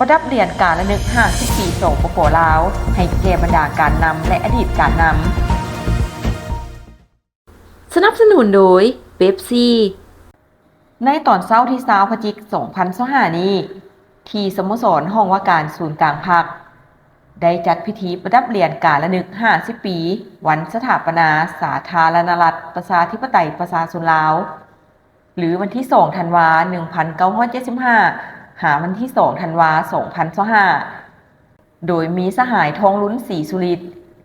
ປະດັບຫຼຽນການລະນຶກຫ້າສິບປີ ສປປ ລາວ ໃຫ້ແກ່ບັນດາການນຳ ແລະ ອະດີດການນຳ. ສະໜັບສະໜູນໂດຍ ເປັບຊີ. ໃນຕອນເຊົ້າທີຊາວ ພະຈິກ ສອງພັນຊາວຫ້ານີ້, ທີ່ສະໂມສອນຫ້ອງວ່າການສູນກາງພັກ ໄດ້ຈັດພິທີປະດັບຫຼຽນການລະນຶກຫ້າສິບປີ ວັນສະຖາປະນາສາທາລະນະລັດ ປະຊາທິປະໄຕ ປະຊາຊົນລາວ ຫຼື ວັນທີສອງ ທັນວາ ໜຶ່ງພັນເກົ້າຮ້ອຍເຈັດສິບຫ້າ ຫາວັນທີສອງ ທັນວາ ສອງພັນຊາວຫ້າ ໂດຍມີສະຫາຍ ທອງລຸນ ສີສຸລິດ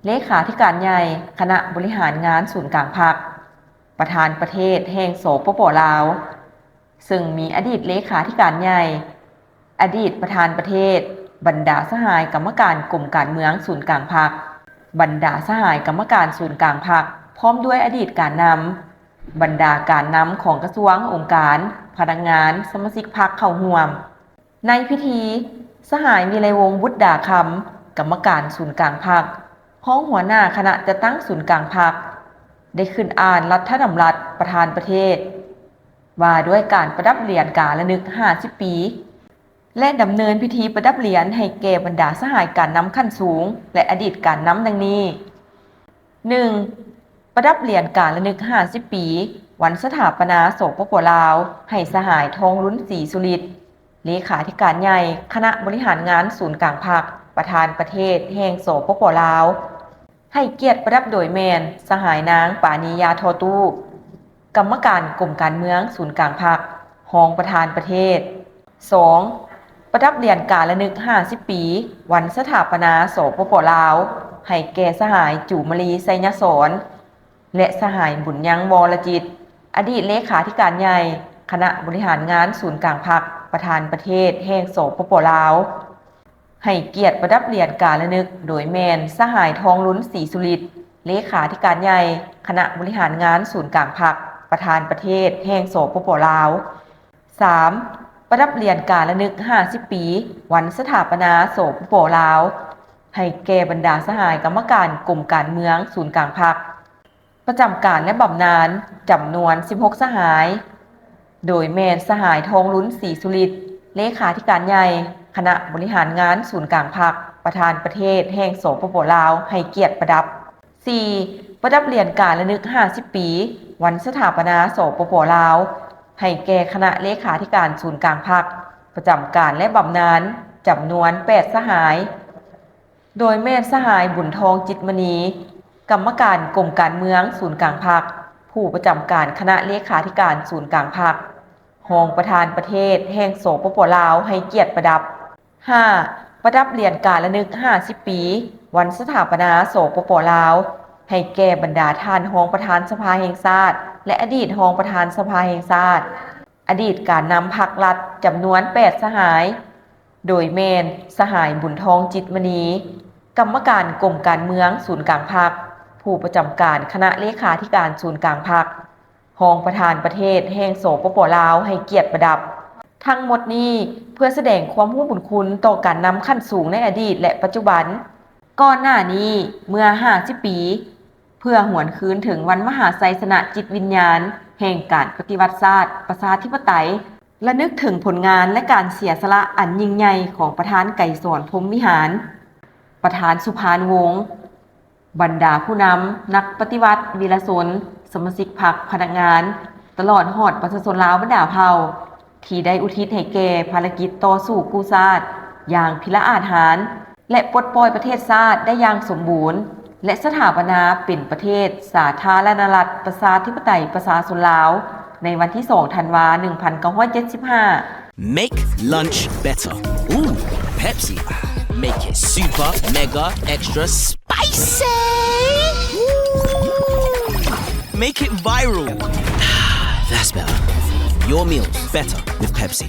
ເລຂາທິການໃຫຍ່ຄະນະບໍລິຫານງານສູນກາງພັກ, ປະທານປະເທດແຫ່ງ ສປປ ລາວ, ເຊິ່ງມີອະດີດເລຂາທິການໃຫຍ່, ອະດີດປະທານປະເທດ, ບັນດາສະຫາຍກຳມະການກົມການເມືອງສູນກາງພັກ, ບັນດາສະຫາຍກຳມະການສູນກາງພັກ ພ້ອມດ້ວຍອະດີດການນຳ, ບັນດາການນຳຂອງກະຊວງ, ອົງການ, ພະນັກງານ, ສະມາຊິກພັກເຂົ້າຮ່ວມ. ໃນພິທີ, ສະຫາຍ ວິໄລວົງ ບຸດດາຄຳ ກຳມະການສູນກາງພັກ, ຮອງຫົວໜ້າຄະນະຈັດຕັ້ງສູນກາງພັກ ໄດ້ຂຶ້ນອ່ານລັດຖະດຳລັດປະທານປະເທດ ວ່າດ້ວຍການປະດັບຫຼຽນການລະນຶກຫ້າສິບປີ ແລະ ດຳເນີນພິທີປະດັບຫຼຽນໃຫ້ແກ່ບັນດາສະຫາຍການນຳຂັ້ນສູງ ແລະ ອະດີດການນຳ ດັ່ງນີ້: ໜຶ່ງ, ປະດັບຫຼຽນການລະນຶກຫ້າສິບປີ ວັນສະຖາປະນາ ສປປ ລາວ ໃຫ້ສະຫາຍ ທອງລຸນ ສີສຸລິດ ເລຂາທິການໃຫຍ່ຄະນະບໍລິຫານງານສູນກາງພັກ, ປະທານປະເທດແຫ່ງ ສປປ ລາວ, ໃຫ້ກຽດປະດັບໂດຍແມ່ນ ສະຫາຍ ນາງ ປານີ ຢາທໍ່ຕູ້ ກຳມະການກົມການເມືອງສູນກາງພັກ, ຮອງປະທານປະເທດ. ສອງ, ປະດັບຫຼຽນການລະນຶກຫ້າສິບປີ ວັນສະຖາປະນາ ສປປ ລາວ ໃຫ້ແກ່ສະຫາຍ ຈູມມະລີ ໄຊຍະສອນ ແລະ ສະຫາຍ ບຸນຍັງ ວໍລະຈິດ ອະດີດເລຂາທິການໃຫຍ່ຄະນະບໍລິຫານງານສູນກາງພັກ, ປະທານປະເທດແຫ່ງ ສປປ ລາວ. ໃຫ້ກຽດປະດັບຫຼຽນການລະນຶກໂດຍແມ່ນ ສະຫາຍ ທອງລຸນ ສີສຸລິດ ເລຂາທິການໃຫຍ່ຄະນະບໍລິຫານງານສູນກາງພັກ, ປະທານປະເທດແຫ່ງ ສປປ ລາວ. ສາມ, ປະດັບຫຼຽນການລະນຶກຫ້າສິບປີ ວັນສະຖາປະນາ ສປປ ລາວ ໃຫ້ແກ່ບັນດາສະຫາຍກຳມະການກົມການເມືອງສູນກາງພັກ ປະຈຳການ ແລະ ບຳນານ ຈຳນວນສິບຫົກສະຫາຍ, ໂດຍແມ່ນສະຫາຍ ທອງລຸນ ສີສຸລິດ ເລຂາທິການໃຫຍ່ຄະນະບໍລິຫານງານສູນກາງພັກ, ປະທານປະເທດແຫ່ງ ສປປ ລາວ ໃຫ້ກຽດປະດັບ. ສີ່, ປະດັບຫຼຽນການລະນຶກຫ້າສິບປີ ວັນສະຖາປະນາ ສປປ ລາວ ໃຫ້ແກ່ຄະນະເລຂາທິການສູນກາງພັກ ປະຈຳການ ແລະ ບຳນານ ຈຳນວນແປດສະຫາຍ, ໂດຍແມ່ນສະຫາຍ ບຸນທອງ ຈິດມະນີ ກຳມະການກົມການເມືອງສູນກາງພັກ, ຜູ້ປະຈຳການຄະນະເລຂາທິການສູນກາງພັກ, ຮອງປະທານປະເທດແຫ່ງ ສປປ ລາວ ໃຫ້ກຽດປະດັບ. ຫ້າ, ປະດັບຫຼຽນການລະນຶກຫ້າສິບປີ ວັນສະຖາປະນາ ສປປ ລາວ ໃຫ້ແກ່ບັນດາທ່ານຮອງປະທານສະພາແຫ່ງຊາດ ແລະ ອະດີດຮອງປະທານສະພາແຫ່ງຊາດ, ອະດີດການນຳພັກລັດ ຈຳນວນແປດສະຫາຍ, ໂດຍແມ່ນສະຫາຍ ບຸນທອງ ຈິດມະນີ ກຳມະການກົມການເມືອງສູນກາງພັກ, ຜູ້ປະຈຳການຄະນະເລຂາທິການສູນກາງພັກ, ຮອງປະທານປະເທດແຫ່ງ ສປປ ລາວ ໃຫ້ກຽດປະດັບ. ທັງໝົດນີ້ເພື່ອສະແດງຄວາມຮູ້ບຸນຄຸນຕໍ່ການນຳຂັ້ນສູງໃນອະດີດ ແລະ ປັດຈຸບັນ. ກ່ອນໜ້ານີ້ເມື່ອຫ້າສິບປີ, ເພື່ອຫວນຄືນເຖິງວັນມະຫາໄຊຊະນະຈິດວິນຍານແຫ່ງການປະຕິວັດຊາດປະຊາທິປະໄຕ, ລະນຶກເຖິງຜົນງານ ແລະ ການເສຍສະຫຼະອັນຍິ່ງໃຫຍ່ຂອງປະທານ ໄກສອນ ພົມວິຫານ, ປະທານ ສຸພານຸວົງ, ບັນດາຜູ້ນຳ, ນັກປະຕິວັດ, ວິລະຊົນ, ສະມາຊິກພັກ, ພະນັກງານ, ຕະຫຼອດຮອດປະຊາຊົນລາວບັນດາເຜົ່າ ທີ່ໄດ້ອຸທິດໃຫ້ແກ່ພາລະກິດຕໍ່ສູ້ກູ້ຊາດຢ່າງພິລະອາດຫານ ແລະ ປົດປ່ອຍປະເທດຊາດໄດ້ຢ່າງສົມບູນ ແລະ ສະຖາປະນາເປັນປະເທດສາທາລະນະລັດ ປະຊາທິປະໄຕ ປະຊາຊົນລາວ ໃນວັນທີສອງ ທັນວາ ໜຶ່ງພັນເກົ້າຮ້ອຍເຈັດສິບຫ້າ. Make lunch better. Ooh, Pepsi. Make it super, mega, extra spicy. Ooh. Make it viral. That's better. Your meals better with Pepsi.